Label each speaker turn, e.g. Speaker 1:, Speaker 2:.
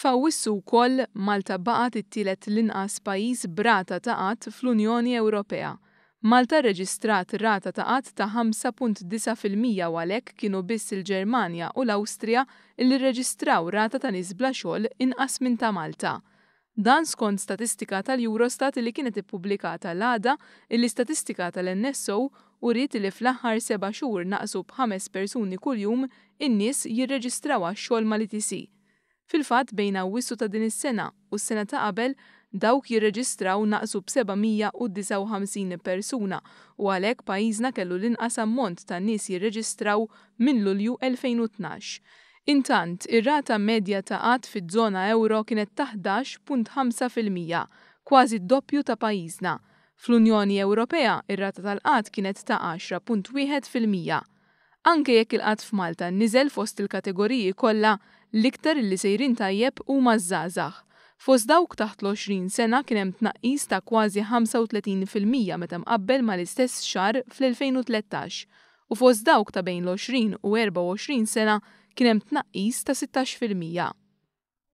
Speaker 1: F'Awwissu wkoll, Malta baqgħet it-tielet l-inqas pajjiż b'rata ta' qgħad fl-Unjoni Ewropea. Malta rreġistrat rata ta' qgħad ta' 5.9% u għalhekk kienu biss il-Ġermanja u l-Awstrija illi rreġistraw rata ta' nies bla xogħol inqas minn ta' Malta. Dan skont statistika tal-Eurostat illi kienet ippubblikata l-għada illi statistika tal-NSO uriet illi fl-aħħar seba' xhur naqsu b'ħames persuni kuljum in-nies jirreġistraw għax-xogħol mal-ETC. Fil-fatt bejn Awwissu ta' din is-sena u s-sena ta' qabel dawk jirreġistraw naqsu b'759 persuna u għalhekk pajjiżna kellu l-inqas ammont ta' nies jirreġistraw minn Lulju 2012. Intant, ir-rata medja ta' qgħad fiż-żona ewro kienet ta' 11.5%, kważi d-doppju ta' pajjiżna. Fl-Unjoni Ewropea, ir-rata tal-qgħad kienet ta' 10.1%. Anke jekk il-qgħad f'Malta niżel fost il-kategoriji kollha, l-iktar illi sejrin tajjeb huma ż-żgħażagħ. Fost dawk taħt l-20 sena kien hemm tnaqqis ta' kważi 35% meta mqabbel mal-istess xahar fl-2013 u fost dawk ta' bejn l-20 u 24 sena kien hemm tnaqqis ta' 16%.